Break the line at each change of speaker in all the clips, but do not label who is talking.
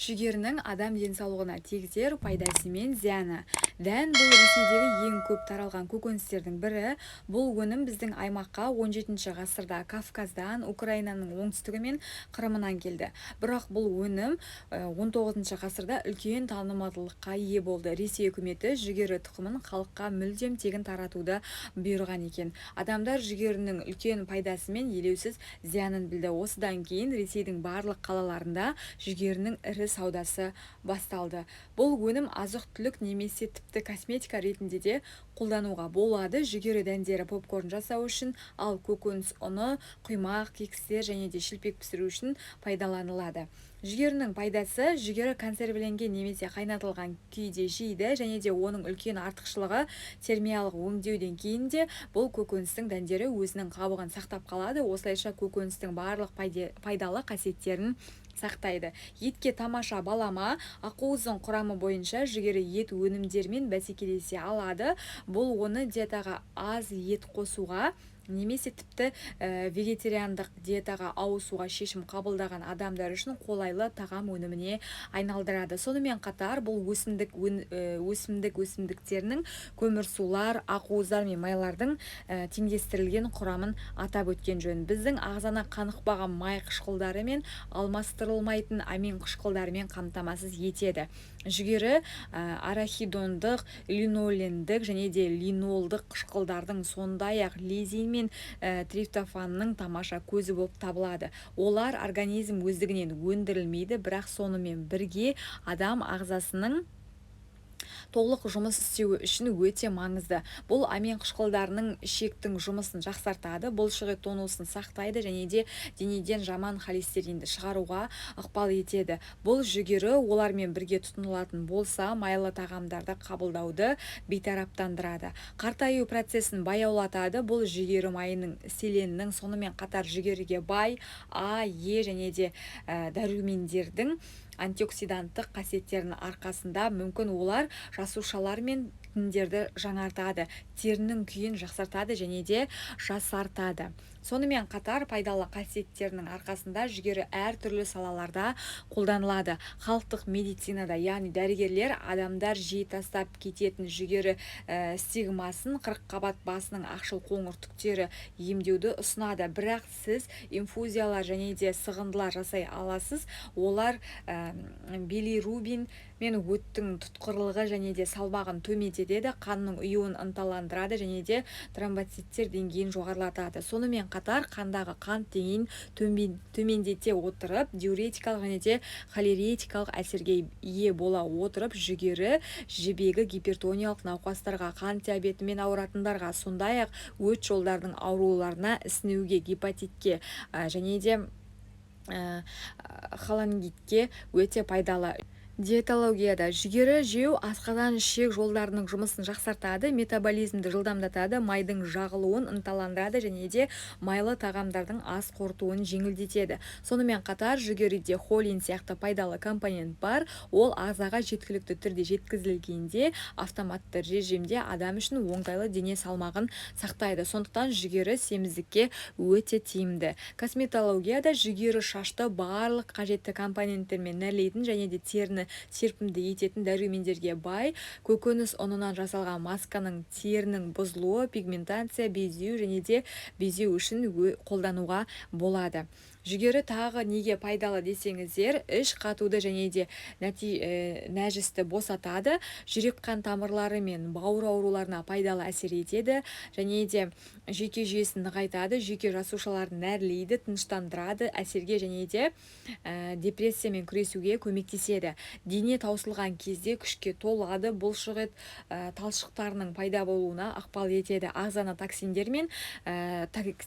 Жүгерінің адам денсаулығына тигізер пайдасы мен зияны. Дән бұл Ресейдегі ең көп таралған көкөністердің бірі. Бұл өнім біздің аймаққа 17 ғасырда Кавказдан, Украинаның оңтүстігі мен Қырымынан келді. Бірақ бұл өнім 19 ғасырда үлкен танымалдылыққа ие болды. Ресей үкіметі жүгері тұқымын халыққа мүлдем тегін таратуды бұйырған екен. Адамдар жүгерінің үлкен пайдасы мен елеусіз зиянын білді. Осыдан кейін Ресейдің барлық қалаларында жүгерінің ірі саудасы басталды. Бұл өнім азық-түлік немесе тіпті косметика ретінде де қолдануға болады. Жүгері дәндері попкорн жасау үшін, ал көкөніс ұны құймақ, кекстер және де шелпек пісіру үшін пайдаланылады. Жүгерінің пайдасы: жүгері консервіленген немесе қайнатылған күйде жейді және де оның үлкен артықшылығы, термиялық өңдеуден кейін де бұл көкөністің дәндері өзінің қабығын сақтап қалады. Осылайша көкөністің барлық пайдалы қасиеттерін сақтайды. Етке тамаша балама. Ақуыздың құрамы бойынша жүгері ет өнімдерімен бәсекелесе алады. Бұл оны диетаға аз ет қосуға немесе тіпті вегетариандық диетаға ауысуға шешім қабылдаған адамдар үшін қолайлы тағам өніміне айналдырады. Сонымен қатар бұл өсімдік өсімдіктерінің көмірсулар, ақуыздар мен майлардың теңдестірілген құрамын атап өткен жөн. Біздің ағзаны қанықпаған май қышқылдары мен алмастырылмайтын амин қышқылдарымен қамтамасыз етеді. Жүгері арахидондық, линолендік және де линолдық қышқылдардың, сондай-ақ лизин мен триптофанның тамаша көзі болып табылады. Олар организм өздігінен өндірілмейді, бірақ сонымен бірге адам ағзасының толық жұмыс істеуі үшін өте маңызды. Бұл амин қышқылдарының ішектің жұмысын жақсартады, бұлшықет тонусын сақтайды және де денеден жаман холестеринді шығаруға ықпал етеді. Бұл жүгері олармен бірге тұтынылатын болса, майлы тағамдарды қабылдауды бейтараптандырады. Қартаю процесін баяулатады. Бұл жүгері майының, селеннің, сонымен қатар жүгеріге бай А, Е және де дәрумендердің антиоксиданттық қасиеттерінің арқасында мүмкін. Олар жасушалар мен тіндерді жаңартады, терінің күйін жақсартады және де жасартады. Сонымен қатар пайдалы қасиеттерінің арқасында жүгері әртүрлі салаларда қолданылады. Халықтық медицинада, яғни дәрігерлер адамдар жиі тастап кететін жүгері стигмасын, қырыққабат басының ақшыл қоңыр түктері емдеуді ұсынады. Бірақ сіз инфузиялар және де сығындылар жасай аласыз. Олар билирубин мен өттің тұтқырлығы және де салмағын төмендетеді, қанның ұюын ынталандырады және де тромбоциттер деңгейін жоғарылатады. Сонымен қатар қандағы қант деңгейін төмендете отырып, диуретикалық және де холеретикалық әсерге ие бола отырып, жүгері жібегі гипертониялық науқастарға, қант диабетімен ауыратындарға, сондай-ақ өт жолдарының ауруларына, ісінуге, гепатитке және де холангитке өте пайдалы. Диетологияда жүгері жеу асқазан-ішек жолдарының жұмысын жақсартады, метаболизмді жылдамдатады, майдың жағылуын ынталандырады және де майлы тағамдардың ас қорытуын жеңілдетеді. Сонымен қатар жүгеріде холин сияқты пайдалы компонент бар. Ол ағзаға жеткілікті түрде жеткізілгенде, автоматты режимде адам үшін оңтайлы дене салмағын сақтайды. Сондықтан жүгері семіздікке өте тиімді. Косметологияда жүгері шашты барлық қажетті компоненттермен нәрлейтін және де теріні серпімді ететін дәрумендерге бай. Көкөніс ұнынан жасалған масканың терінің бұзылуы, пигментация, безеу және де безеу үшін қолдануға болады. Жүгері тағы неге пайдалы десеңіздер, іш қатуды және де нәжісті босатады, жүрек қан тамырлары мен бауыр ауруларына пайдалы әсер етеді және де жүйке жүйесін нығайтады, жүйке жасушаларын нәрлейді, тыныштандырады, әсерге және де депрессиямен күресуге көмектеседі. Дене таусылған кезде күшке толады, бұлшық ет талшықтарының пайда болуына ықпал етеді, ағзаны токсиндер мен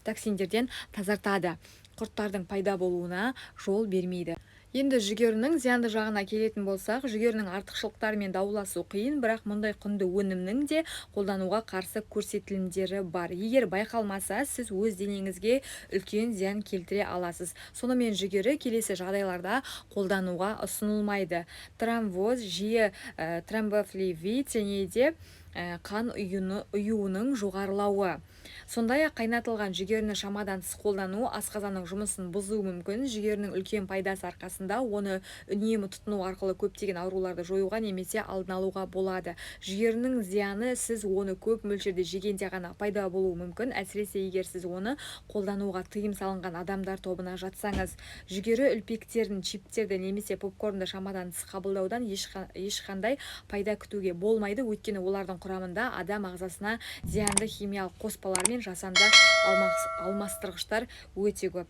токсиндерден тазартады, құрттардың пайда болуына жол бермейді. Енді жүгерінің зиянды жағына келетін болсақ, жүгерінің артықшылықтарымен дауласу қиын, бірақ мұндай құнды өнімнің де қолдануға қарсы көрсетілімдері бар. Егер байқалмаса, сіз өз денеңізге үлкен зиян келтіре аласыз. Сонымен, жүгері келесі жағдайларда қолдануға ұсынылмайды: тромбоз, жиі тромбофлебит және де қан ұюының жоғарылауы. Сондай-ақ қайнатылған жүгеріні шамадан тыс қолдану асқазанның жұмысын бұзуы мүмкін. Жүгерінің үлкен пайдасы арқасында оны үнемі тұтыну арқылы көптеген ауруларды жоюға немесе алдын алуға болады. Жүгерінің зияны сіз оны көп мөлшерде жегенде ғана пайда болуы мүмкін, әсіресе егер сіз оны қолдануға тыйым салынған адамдар тобына жатсаңыз. Жүгері үлпектерін, чиптерді немесе попкорнды шамадан тыс қабылдаудан ешқандай пайда күтуге болмайды, өйткені олардың құрамында адам ағзасына зиянды химиялық қоспалар мен жасанды алмастырғыштар өте көп.